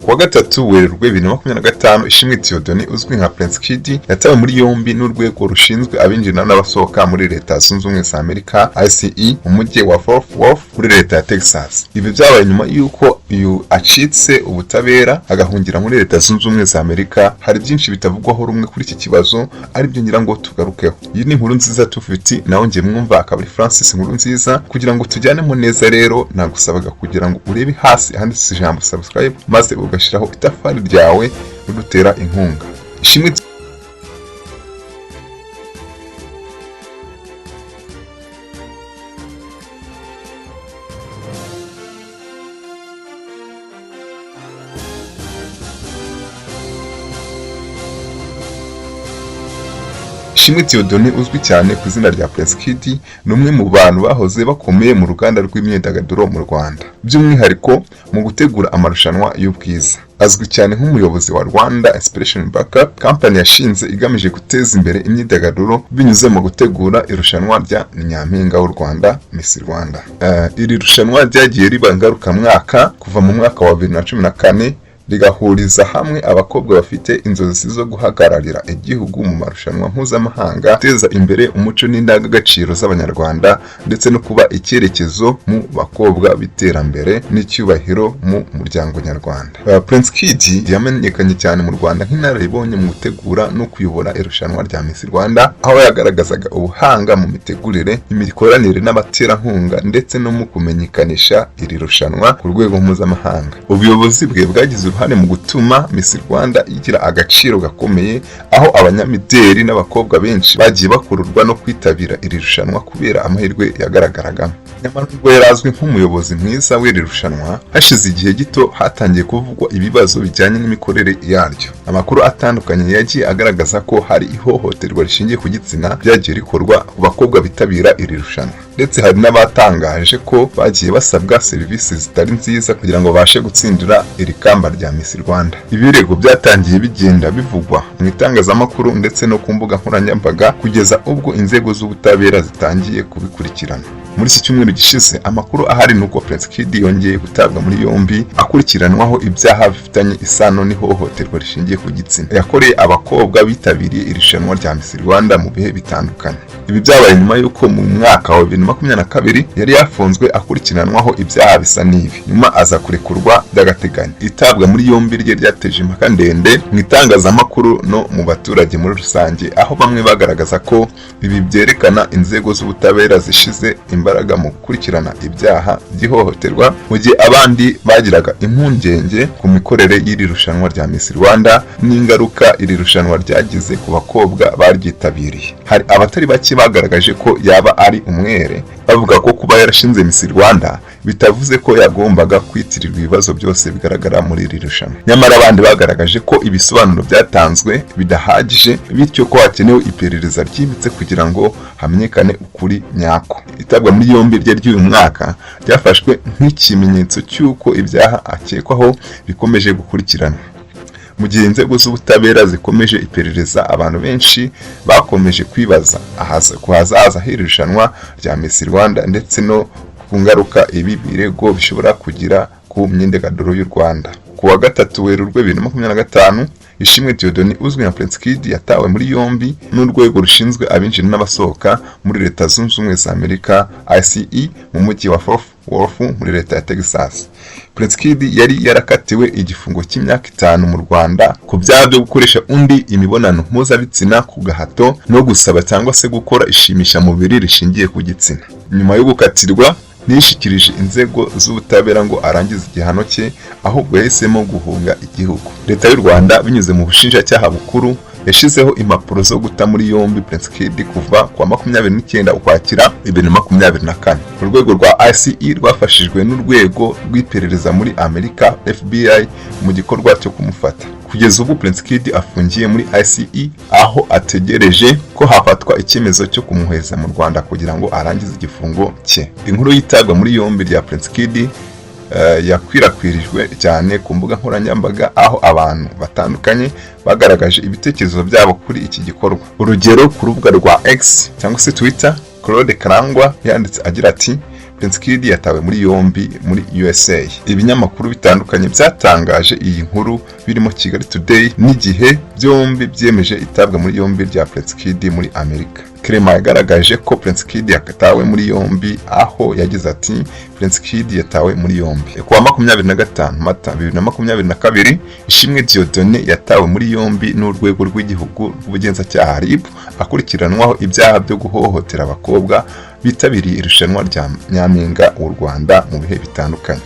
Kuwa gatatu, Werurwe 2025, Ishimwe Dieudonné uzwi nka Prince Kid yatawe muri yombi n'urwego rushinzwe abinjira n'abasohoka muri Leta Zunze Ubumwe za Amerika, ICE, mu mujyi wa Fort Worth muri leta ya Texas. Ibi byabaye nyuma y'uko uyu acitse ubutabera agahungira muri Leta Zunze Ubumwe za Amerika. Hari byinshi bitavugwaho rumwe kuri iki kibazo, aribyo ngira ngo tugarukeho. Iyi ni Inkuru Nziza 250, nawe njye mwumva akaba ari Francis Inkuru Nziza. Kugira ngo tujyanemo neza rero, nagusabaga kugira ngo urebe hasi handitse ijambo "subscribe", maze ugashyiraho itafari ryawe udutera inkunga. Ishimwe Dieudonné uzwi cyane ku izina rya Prince Kid ni umwe mu bantu bahoze bakomeye mu ruganda rw'imyidagaduro mu Rwanda, by'umwihariko mu gutegura amarushanwa y'ubwiza. Azwi cyane nk'umuyobozi wa Rwanda Inspiration Backup, company yashinze igamije guteza imbere imyidagaduro binyuze mu gutegura irushanwa rya Nyampinga w'u Rwanda, Miss Rwanda. Iri rushanwa ryagiye riba ngarukamwaka kuva mu mwaka wa 2014, rigahuriza hamwe abakobwa bafite inzozi zo guhagararira igihugu mu marushanwa mpuzamahanga, guteza imbere umuco n'indangagaciro z'Abanyarwanda, ndetse no kuba icyerekezo mu bakobwa b'iterambere n'icyubahiro mu muryango nyarwanda. Prince Kid yamenyekanye cyane mu Rwanda nk'inararibonye mu gutegura no kuyobora irushanwa rya Miss Rwanda, aho yagaragazaga ubuhanga mu mitegurire, imikoranire n'abaterankunga, ndetse no mu kumenyekanisha iri rushanwa ku rwego mpuzamahanga. Ubuyobozi bwe bwagize uruhare mu gutuma Miss Rwanda igira agaciro gakomeye, aho abanyamideli n'abakobwa benshi bagiye bakururwa no kwitabira iri rushanwa kubera amahirwe yagaragaragamo. Nyamara nubwo yari azwi nk'umuyobozi mwiza w'iri rushanwa, hashize igihe gito hatangiye kuvugwa ibibazo bijyanye n'imikorere yaryo. Amakuru atandukanye yagiye agaragaza ko hari ihohoterwa rishingiye ku gitsina ryagiye rikorwa ku bakobwa bitabira iri rushanwa, ndetse hari n'abatangaje ko bagiye basabwa serivisi zitari nziza kugira ngo babashe gutsindira iri kamba rya Miss Rwanda. Ibirego byatangiye bigenda bivugwa mu itangazamakuru ndetse no ku mbuga nkoranyambaga, kugeza ubwo inzego z'ubutabera zitangiye kubikurikirana. Muri iki cyumweru gishize, amakuru ahari ni uko Prince Kid yongeye gutabwa muri yombi, akurikiranwaho ibyaha bifitanye isano n'ihohoterwa rishingiye ku gitsina yakoreye abakobwa bitabiriye irushanwa rya Miss Rwanda mu bihe bitandukanye. Ibi byabaye nyuma y'uko mu mwaka wa 2022 yari yafunzwe akurikiranwaho ibyaha bisa n'ibi, nyuma aza kurekurwa by'agateganyo. Itabwa muri yombi rye ryateje impaka ndende mu itangazamakuru no mu baturage muri rusange, aho bamwe bagaragaza ko ibi byerekana inzego z'ubutabera zishize imbaraga mu gukurikirana ibyaha by'ihohoterwa, mu gihe abandi bagiraga impungenge ku mikorere y'iri rushanwa rya Miss Rwanda n'ingaruka iri rushanwa ryagize ku bakobwa baryitabiriye. Hari abatari bake bagaragaje ko yaba ari umwere, bavuga ko kuba yarashinze Miss Rwanda bitavuze ko yagombaga kwitirirwa ibibazo byose bigaragara muri iri rushanwa. Nyamara abandi bagaragaje ko ibisobanuro byatanzwe bidahagije, bityo ko hakenewe iperereza ryimbitse kugira ngo hamenyekane ukuri nyako. Itabwa muri yombi rye ry'uyu mwaka ryafashwe nk'ikimenyetso cy'uko ibyaha akekwaho bikomeje gukurikiranwa. Mu gihe inzego z'ubutabera zikomeje iperereza, abantu benshi bakomeje kwibaza ku hazaza h'iri rushanwa rya Miss Rwanda ndetse no ku ngaruka ibi birego bishobora kugira ku myidagaduro y'u Rwanda. Ku wa gatatu, Werurwe 2025, Ishimwe Dieudonné uzwi nka Prince Kid yatawe muri yombi n'urwego rushinzwe abinjira n'abasohoka muri Leta Zunze Ubumwe za Amerika, ICE, mu mujyi wa Fort Worth muri leta ya Texas. Prince Kid yari yarakatiwe igifungo cy'imyaka 5 mu Rwanda ku byaha byo gukoresha undi imibonano mpuzabitsina ku gahato no gusaba cyangwa se gukora ishimishamubiri rishingiye ku gitsina. Nyuma yo gukatirwa, ntiyishikirije inzego z'ubutabera ngo arangize igihano cye, ahubwo yahisemo guhunga igihugu. Leta y'u Rwanda, binyuze mu bushinjacyaha bukuru, yashyizeho impapuro zo guta muri yombi Prince Kid kuva ku wa 29 Ukwakira 2024. Urwego rwa ICE rwafashijwe n'urwego rw'iperereza muri Amerika, FBI, mu gikorwa cyo kumufata. Kugeza ubu Prince Kid afungiye muri ICE, aho ategereje ko hafatwa icyemezo cyo kumwohereza mu Rwanda kugira ngo arangize igifungo cye. Inkuru y'itabwa muri yombi rya Prince Kid yakwirakwirijwe cyane ku mbuga nkoranyambaga, aho abantu batandukanye bagaragaje ibitekerezo byabo kuri iki gikorwa. Urugero, ku rubuga rwa X cyangwa se Twitter, Claude Karangwa yanditse agira ati: Prince Kid yatawe muri yombi muri USA. Ibinyamakuru bitandukanye byatangaje iyi nkuru, birimo Kigali Today n'Igihe, byombi byemeje itabwa muri yombi rya Prince Kid muri Amerika. Clement yagaragaje ko Prince Kid yatawe muri yombi, aho yagize ati: "Prince Kid yatawe muri yombi kuwa 25 Mata 2022. Ishimwe Dieudonné yatawe muri yombi n'Urwego rw'Igihugu rw'Ubugenzacyaha, RIB, akurikiranwaho ibyaha byo guhohotera abakobwa bitabiriye irushanwa rya Nyampinga w'u Rwanda mu bihe bitandukanye."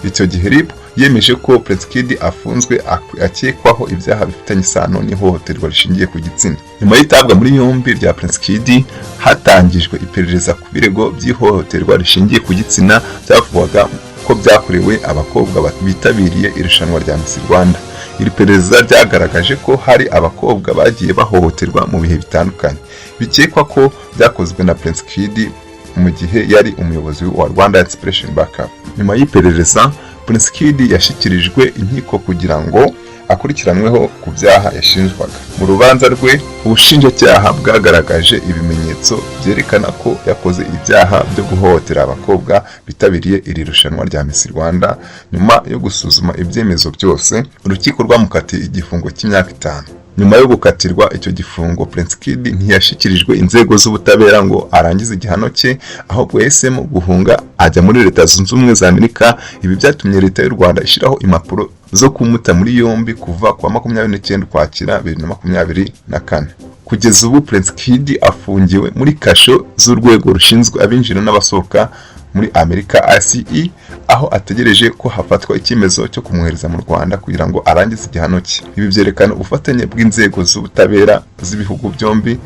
Icyo gihe RIB yemeje ko Prince Kid afunzwe akekwaho ibyaha bifitanye isano n'ihohoterwa rishingiye ku gitsina. Nyuma y'itabwa muri yombi rya Prince Kid, hatangijwe iperereza ku birego by'ihohoterwa rishingiye ku gitsina byavugwaga ko byakorewe abakobwa bitabiriye irushanwa rya Miss Rwanda. Iri perereza ryagaragaje ko hari abakobwa bagiye bahohoterwa mu bihe bitandukanye, bikekwa ko byakozwe na Prince Kid mu gihe yari umuyobozi wa Rwanda Inspiration Backup. Nyuma y'iperereza, Prince Kid yashyikirijwe inkiko kugira ngo akurikiranweho ku byaha yashinjwaga. Mu rubanza rwe, ubushinjacyaha bwagaragaje ibimenyetso byerekana ko yakoze ibyaha byo guhohotera abakobwa bitabiriye iri rushanwa rya Miss Rwanda. Nyuma yo gusuzuma ibyemezo byose, urukiko rwamukatiye igifungo cy'imyaka 5. Nyuma yo gukatirwa icyo gifungo, Prince Kid ntiyashyikirijwe inzego z'ubutabera ngo arangize igihano cye, ahubwo yahisemo guhunga ajya muri Leta Zunze Ubumwe za Amerika. Ibi byatumye Leta y'u Rwanda ishyiraho impapuro zo kumuta muri yombi kuva ku wa 29 Ukwakira 2024. Kugeza ubu, Prince Kid afungiwe muri kasho z'urwego rushinzwe abinjira n'abasohoka muri Amerika, ICE, aho ategereje ko hafatwa icyemezo cyo kumwohereza mu Rwanda kugira ngo arangize igihano cye. Ibi byerekana ubufatanye bw'inzego z'ubutabera z'ibihugu byombi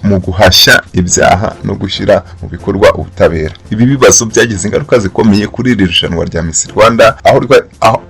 mu guhashya ibyaha no gushyira mu bikorwa ubutabera. Ibi bibazo byagize ingaruka zikomeye kuri iri rushanwa rya Miss Rwanda,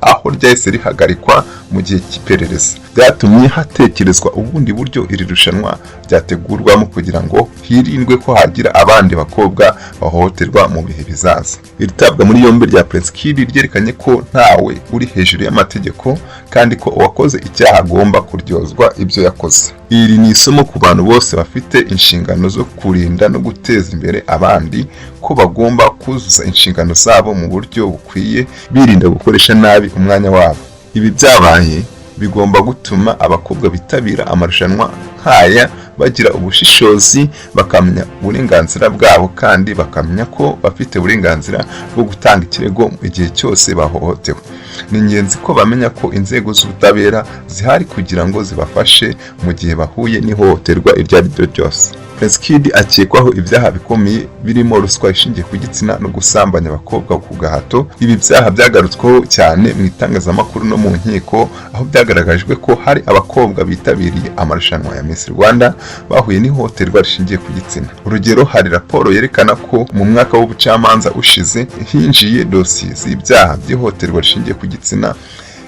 aho ryahise rihagarikwa mu gihe cy'iperereza. Byatumye hatekerezwa ubundi buryo iri rushanwa ryategurwamo kugira ngo hirindwe ko hagira abandi bakobwa bahohoterwa mu bihe bizaza. Iri tabwa muri yombi rya Prince Kid ryerekanye ko ntawe uri hejuru y'amategeko, kandi ko uwakoze icyaha agomba kuryozwa ibyo yakoze. Iri ni isomo ku bantu bose bafite inshingano zo kurinda no guteza imbere abandi, ko bagomba kuzuza inshingano zabo mu buryo bukwiye, birinda gukoresha nabi umwanya wabo. Ibi byabaye bigomba gutuma abakobwa bitabira amarushanwa nk'aya bagira ubushishozi, bakamenya uburenganzira bwabo, kandi bakamenya ko bafite uburenganzira bwo gutanga ikirego igihe cyose bahohotewe. Ni ingenzi ko bamenya ko inzego z'ubutabera zihari kugira ngo zibafashe mu gihe bahuye n'ihohoterwa iryo ari ryo ryose. Prince Kid akekwaho ibyaha bikomeye birimo ruswa ishingiye ku gitsina no gusambanya abakobwa ku gahato. Ibi byaha byagarutsweho cyane mu itangazamakuru no mu nkiko, aho byagaragajwe ko hari abakobwa bitabiriye amarushanwa ya Miss Rwanda bahuye n'ihohoterwa rishingiye ku gitsina. Urugero, hari raporo yerekana ko mu mwaka w'ubucamanza ushize hinjiye dosiye z'ibyaha by'ihohoterwa rishingiye ku gitsina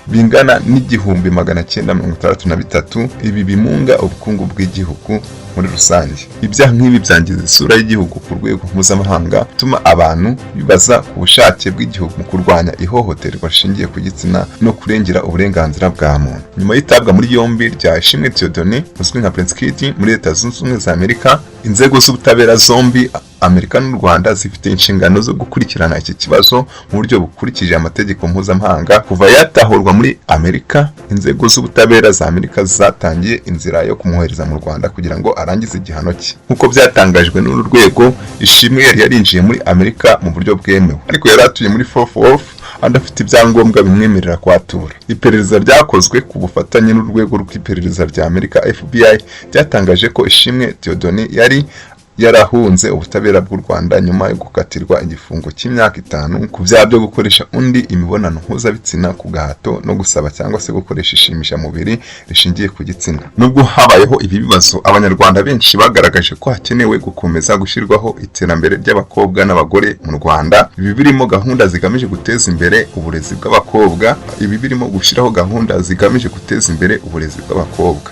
bingana n'1963. Ibi bimunga ubukungu bw'igihugu muri rusange. Ibyaha nk'ibi byangiza isura y'igihugu ku rwego mpuzamahanga, bituma abantu bibaza ku bushake bw'igihugu mu kurwanya ihohoterwa rishingiye ku gitsina no kurengera uburenganzira bwa muntu. Nyuma y'itabwa muri yombi rya Ishimwe Dieudonné uzwi nka Prince Kid muri Leta Zunze Ubumwe za Amerika, inzego z'ubutabera zombi, Amerika n'u Rwanda, zifite inshingano zo gukurikirana iki kibazo mu buryo bukurikije amategeko mpuzamahanga. Kuva yatahurwa muri Amerika, inzego z'ubutabera za Amerika zatangiye inzira yo kumwohereza mu Rwanda kugira ngo arangize igihano cye. Nk'uko byatangajwe n'uru rwego, Ishimwe yari yarinjiye muri Amerika mu buryo bwemewe, ariko yari atuye muri Fort Worth adafite ibyangombwa bimwemerera kuhatura. Iperereza ryakozwe ku bufatanye n'urwego rw'iperereza rya Amerika, FBI, ryatangaje ko Ishimwe Dieudonné yari yarahunze ubutabera bw'u Rwanda nyuma yo gukatirwa igifungo cy'imyaka 5 ku byaha byo gukoresha undi imibonano mpuzabitsina ku gahato no gusaba cyangwa se gukoresha ishimishamubiri rishingiye ku gitsina. Nubwo habayeho ibi bibazo, Abanyarwanda benshi bagaragaje ko hakenewe gukomeza gushyirwaho iterambere ry'abakobwa n'abagore mu Rwanda. Ibi birimo gahunda zigamije guteza imbere uburezi bw'abakobwa, ibi birimo gushyiraho gahunda zigamije guteza imbere uburezi bw'abakobwa,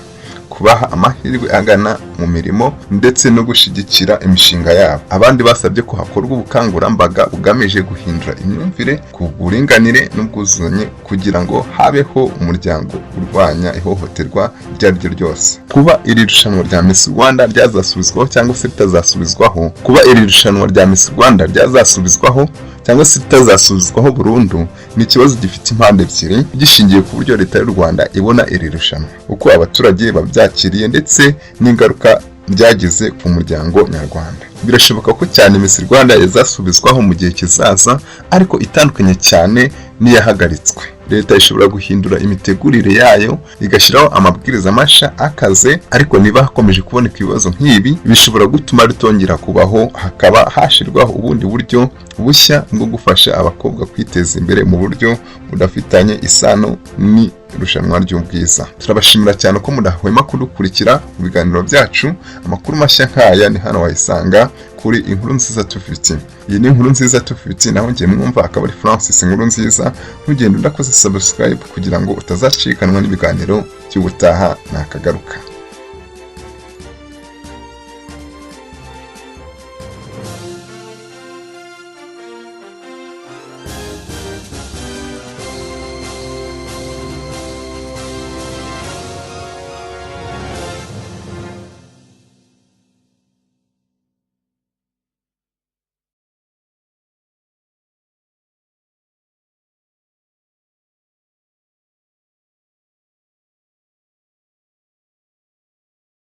kubaha amahirwe angana mu mirimo ndetse no gushyigikira imishinga yabo. Abandi basabye ko hakorwa ubukangurambaga bugamije guhindura imyumvire ku buringanire n'ubwuzuzanye kugira ngo habeho umuryango urwanya ihohoterwa iryo ari ryo ryose. Kuba iri rushanwa rya Miss Rwanda ryazasubizwaho cyangwa se ritazasubizwaho, kuba iri rushanwa rya Miss Rwanda ryazasubizwaho cyangwa se ritazasubizwaho burundu, ni ikibazo gifite impande ebyiri, gishingiye ku buryo Leta y'u Rwanda ibona iri rushanwa, uko abaturage babyakiriye ndetse n'ingaruka ryagize ku muryango nyarwanda. Birashoboka ko cyane Miss Rwanda yazasubizwaho mu gihe kizaza, ariko itandukanye cyane n'iyahagaritswe. Leta ishobora guhindura imitegurire yayo, igashyiraho amabwiriza mashya akaze, ariko niba hakomeje kuboneka ibibazo nk'ibi, bishobora gutuma ritongera kubaho, hakaba hashyirwaho ubundi buryo bushya bwo gufasha abakobwa kwiteza imbere mu buryo budafitanye isano n'irushanwa ry'ubwiza. Turabashimira cyane ko mudahwema kudukurikira mu biganiro byacu. Amakuru mashya nk'aya ni hano wayisanga kuri Inkuru Nziza 250. Iyi ni Inkuru Nziza 250, naho ngiye mwumva akaba ari Francis Inkuru Nziza. Ntugende udakoze subscribe kugira ngo utazacikanwa n'ibiganiro by'ubutaha. Nakagaruka.